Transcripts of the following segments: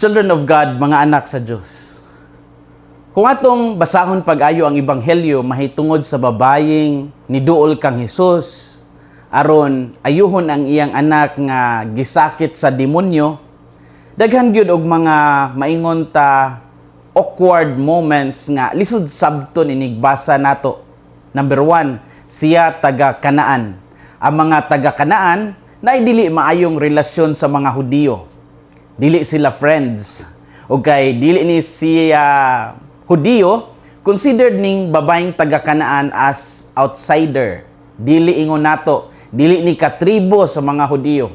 Children of God, mga anak sa Diyos. Kung atong basahon pag-ayo ang Ebanghelyo mahitungod sa babayeng niduol kang Hesus aron ayuhon ang iyang anak nga gisakit sa demonyo, daghan gyud og mga, maingon ta, awkward moments nga lisod sabton inigbasa nato. Number 1, siya taga Kanaan. Ang mga taga Kanaan na dili maayong relasyon sa mga Hudiyo, dili sila friends. O kay dili ni siya Hudiyo, considered ning babaeng taga Kanaan as outsider. Dili, ingon nato, dili ni katribo sa mga Hudiyo.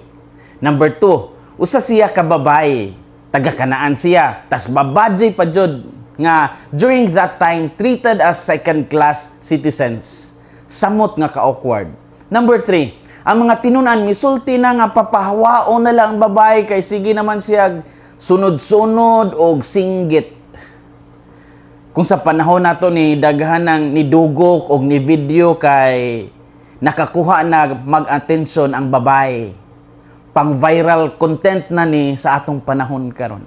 Number 2, usa siya ka babae, taga Kanaan siya, tas babae pa jud nga during that time treated as second class citizens. Samot nga ka-awkward. Number 3, ang mga tinunan misulti na nga papahawaon na lang ang babae kay sige naman siya sunod-sunod og singgit. Kung sa panahon nato ni daghan ng nidugok og ni video kay nakakuha na mag-atensyon ang babae. Pang viral content na ni sa atong panahon karon.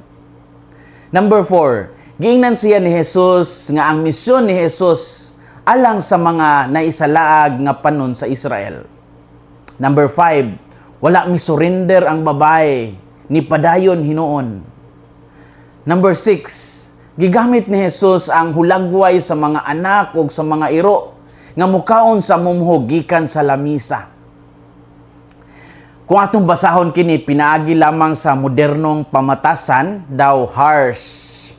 Number 4, giingnan siya ni Jesus nga ang misyon ni Jesus alang sa mga naisalaag nga panon sa Israel. Number 5, wala mi surrender ang babae, ni padayon hinuon. Number 6, gigamit ni Jesus ang hulagway sa mga anak ug sa mga iro nga mukaon sa mumho gikan sa lamisa. Kung atong basahon kini pinaagi lamang sa modernong pamatasan, daw harsh,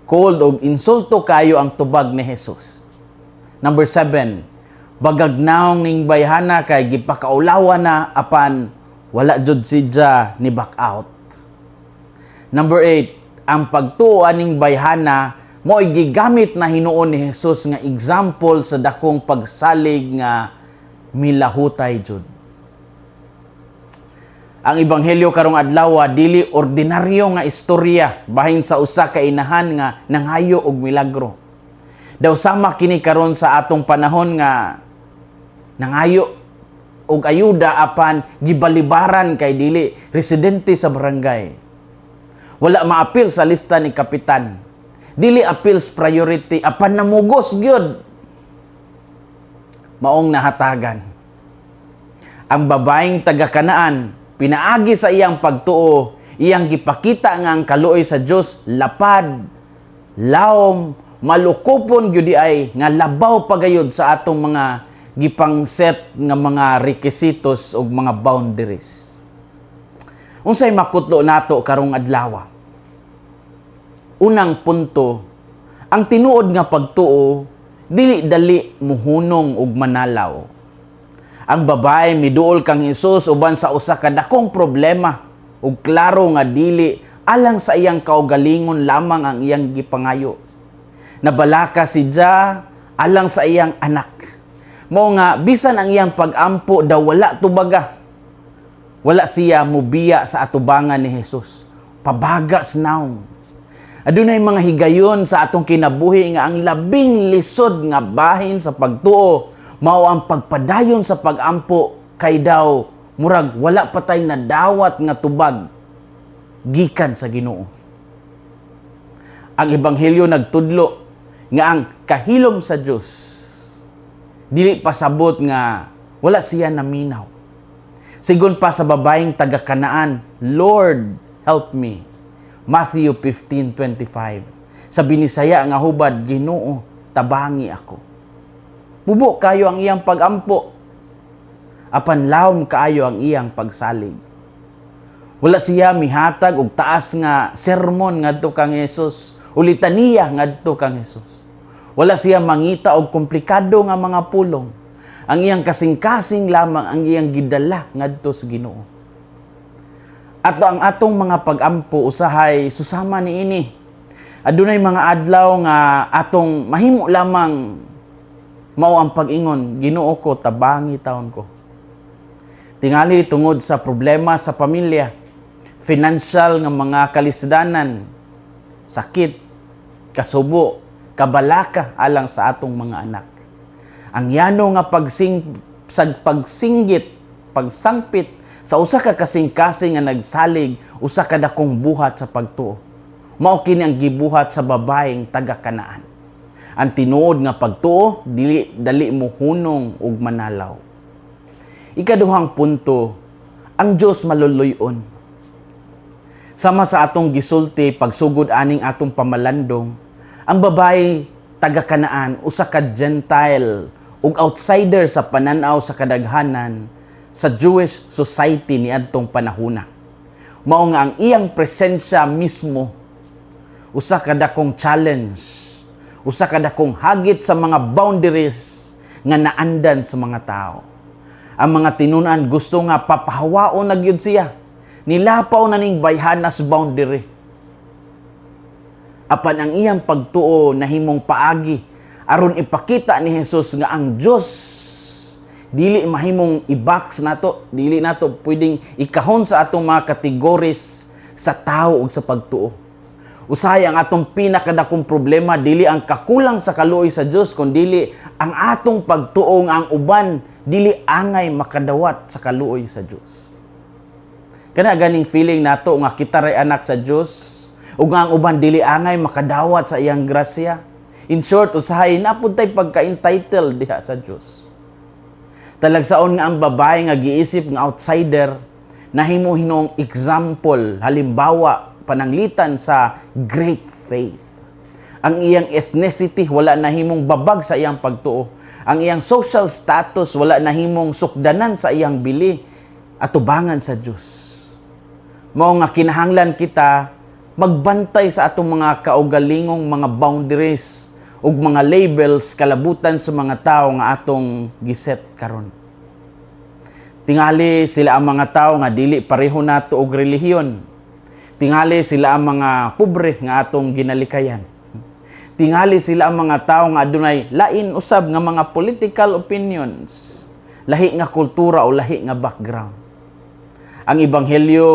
cold og insulto kayo ang tubag ni Jesus. Number 7, bagag naong ning bayhana kay gipakaulawan na, apan wala jud siya ni back out. Number 8, ang pagtuo aning bayhana mo'y gigamit na hinuon ni Jesus nga example sa dakong pagsalig nga milahutay jud. Ang Ebanghelyo karong adlaw dili ordinaryo nga istorya bahin sa usa ka inahan nga nanghayo og milagro. Daw sama kini karon sa atong panahon nga nangayo og ayuda apan gibalibaran kay dili residente sa barangay. Wala maapil sa lista ni kapitan. Dili appeals priority apan namugos gyud. Maong nahatagan. Ang babaeng taga Kanaan, pinaagi sa iyang pagtuo, iyang gipakita nga ang kaluoy sa Dios lapad, lawom, malukupon gyud ay nga labaw pagayod sa atong mga gipang-set nga mga requisitos ug mga boundaries. Unsay makutlo nato karong adlaw? Unang punto, ang tinuod nga pagtuo dili dali muhunong ug manalaw. Ang babae miduol kang Hesus uban sa usa ka dakong problema ug klaro nga dili alang sa iyang kaugalingon lamang ang iyang gipangayo. Nabalaka si siya alang sa iyang anak. Mao nga bisan ang iyang pagampo daw wala tubaga, wala siya mubiya sa atubangan ni Jesus. Pabaga sa naong. Adunay mga higayon sa atong kinabuhi nga ang labing lisod nga bahin sa pagtuo mao ang pagpadayon sa pagampo kay daw murag wala pa tay nadawat nga tubag gikan sa Ginoo. Ang Ebanghelyo nagtudlo nga ang kahilom sa Dios dili pasabot nga wala siya naminaw. Sigon pa sa babaeng taga Kanaan, "Lord, help me." Matthew 15:25. Sa Binisaya nga hubad, "Ginoo, tabangi ako." Bubo kayo ang iyang pagampo, apan lawom kaayo ang iyang pagsalig. Wala siya mihatag og taas nga sermon ngadto kang Jesus o litaniya ngadto kang Jesus. Wala siya mangita og komplikado nga mga pulong. Ang iyang kasing-kasing lamang ang iyang gidala ngadto sa Ginoo. Ato ang atong mga pagampo usahay susama niini. Adunay mga adlaw nga atong mahimo lamang mao ang pag-ingon, "Ginoo ko, tabangi taon ko." Tingali tungod sa problema sa pamilya, financial nga mga kalisdanan, sakit, kasubo, kabalaka alang sa atong mga anak. Ang yano nga sa pagsinggit, pagsangpit sa usa ka kasing-kasing nga nagsalig, usa ka dakong buhat sa pagtuo. Mao kini ang gibuhat sa babaeng taga Kanaan. Ang tinuod nga pagtuo dili dali mo hunong ug manalaw. Ikaduhang punto, ang Dios maluluy-on. Sama sa atong gisulti pagsugod aning atong pamalandong, ang babae taga Kanaan usa ka Gentile ug outsider sa pananaw sa kadaghanan sa Jewish society niadtong panahona. Mao nga ang iyang presensya mismo usa ka dakong challenge, usa ka dakong hagit sa mga boundaries nga naandan sa mga tao. Ang mga tinunan gusto nga papahawaon na gyud siya. Nilapaw na ning bayhanas boundary. Apan ang iyang pagtuo nahimong paagi aron ipakita ni Jesus nga ang Dios dili mahimong i-box nato, dili nato pwedeng ikahon sa atong mga categories sa tao ug sa pagtuo. Usahay ang atong pinakadakong problema dili ang kakulang sa kaluoy sa Dios, kundili ang atong pagtuo nga ang uban dili angay makadawat sa kaluoy sa Dios. Kana ganing feeling nato nga kita ray anak sa Dios ug nga ang uban dili angay makadawat sa iyang grasya. In short, usahay naa pud tay pagka-entitled diha sa Dios. Talagsaon nga ang babae nga giisip nga outsider nahimo hinuong example, halimbawa, pananglitan sa great faith. Ang iyang ethnicity wala nahimong babag sa iyang pagtuo. Ang iyang social status wala nahimong sukdanan sa iyang bili atubangan sa Dios. Mao nga kinahanglan kita magbantay sa atong mga kaugalingong mga boundaries ug mga labels kalabutan sa mga tao nga atong giset karon. Tingali sila ang mga tao nga dili pareho nato og relihiyon. Tingali sila ang mga pobre nga atong ginalikayan. Tingali sila ang mga tao nga adunay lain usab nga mga political opinions, lahi nga kultura o lahi nga background. Ang ebanghelyo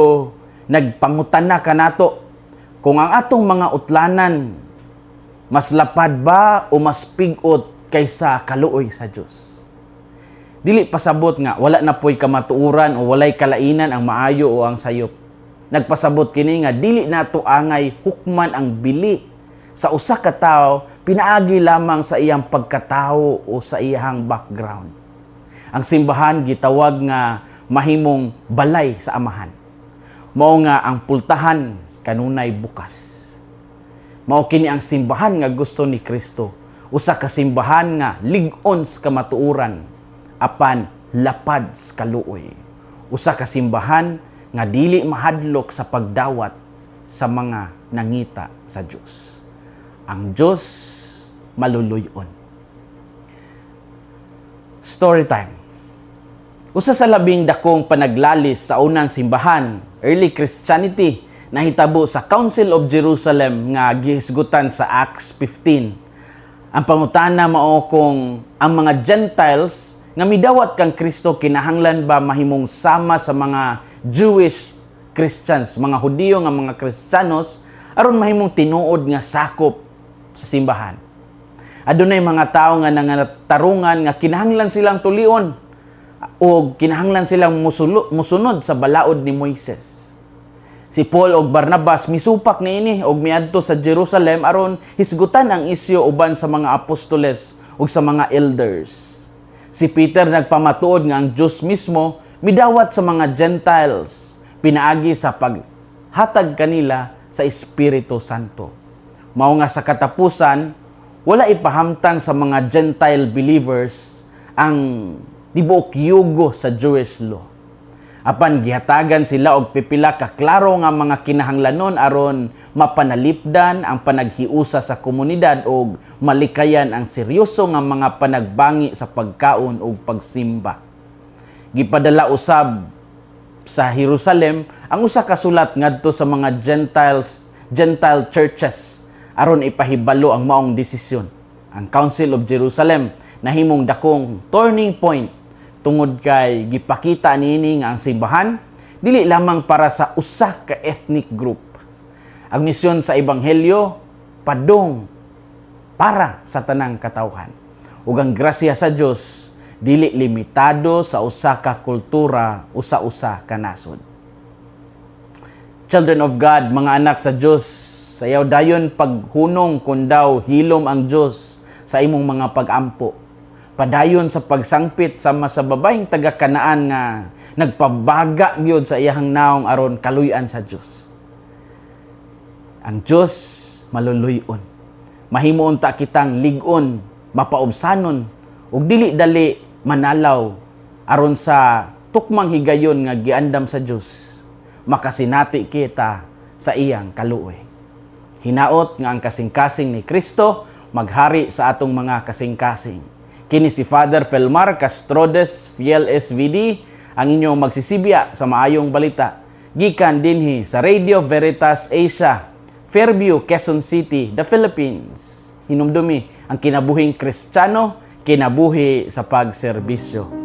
nagpangutana kanato kung ang atong mga utlanan mas lapad ba o mas pigot kaysa kaluoy sa Dios. Dili pasabot nga wala na po'y kamatuoran o walay kalainan ang maayo o ang sayop. Nagpasabot kini nga dili nato angay hukman ang bili sa usa ka tawo pinaagi lamang sa iyang pagkatao o sa iyang background. Ang simbahan gitawag nga mahimong balay sa Amahan. Mao nga ang pultahan kanunay bukas. Mao kini ang simbahan nga gusto ni Kristo. Usa ka simbahan nga lig-on sa kamatuoran apan lapad sa kaluoy. Usa ka simbahan nga dili mahadlok sa pagdawat sa mga nangita sa Dios. Ang Dios maluluy-on. Story time. Usa sa labing dakong panaglalis sa unang simbahan, early Christianity, nahitabo sa Council of Jerusalem nga gihisgutan sa Acts 15. Ang pangutana mao kung ang mga Gentiles nga midawat kang Kristo kinahanglan ba mahimong sama sa mga Jewish Christians, mga Hudiyo nga mga Kristiyanos, aron mahimong tinuod nga sakop sa simbahan. Adunay mga tawo nga nangatarungan nga kinahanglan silang tulion o kinahanglan silang musunod sa balaod ni Moises. Si Paul og Barnabas misupak niini og miadto sa Jerusalem aron hisgutan ang isyu uban sa mga apostoles ug sa mga elders. Si Peter nagpamatuod nga ang Dios mismo midawat sa mga Gentiles pinaagi sa paghatag kanila sa Espiritu Santo. Mao nga sa katapusan, wala ipahamtang sa mga Gentile believers ang tibuok yugo sa Jewish law. Apan gihatagan sila og pipila ka klaro nga mga kinahanglanon aron mapanalipdan ang panaghiusa sa komunidad og malikayan ang seryoso nga mga panagbangi sa pagkaon ug pagsimba. Gipadala usab sa Jerusalem ang usa ka sulat ngadto sa mga Gentile churches aron ipahibalo ang maong desisyon. Ang Council of Jerusalem nahimong dakong turning point tungod kay gipakita niini nga ang simbahan dili lamang para sa usa ka ethnic group. Ang misyon sa ebanghelyo padung para sa tanang katawhan. Ug ang grasya sa Dios dili limitado sa usa ka kultura o sa usa ka nasod. Children of God, mga anak sa Dios, Ayaw dayon paghunong kung daw hilom ang Dios sa imong mga pag-ampo. Padayon sa pagsangpit sama sa babaeng taga Kanaan nga nagpabaga gyud sa iyahang naong aron kaluy-an sa Dios. Ang Dios maluluy-on. Mahimo unta kitang lig-on, mapaubsanon ug dili dali manalaw aron sa tukmang higayon nga giandam sa Dios, makasinati kita sa iyang kaluoy. Hinaot nga ang kasing-kasing ni Kristo maghari sa atong mga kasing-kasing. Kini si Father Felmar Castrodes, Fiel SVD, ang inyong magsisibya sa maayong balita. Gikan dinhi sa Radio Veritas Asia, Fairview, Quezon City, the Philippines. Hinumdumi, ang kinabuhing Kristiyano, kinabuhi sa pagserbisyo.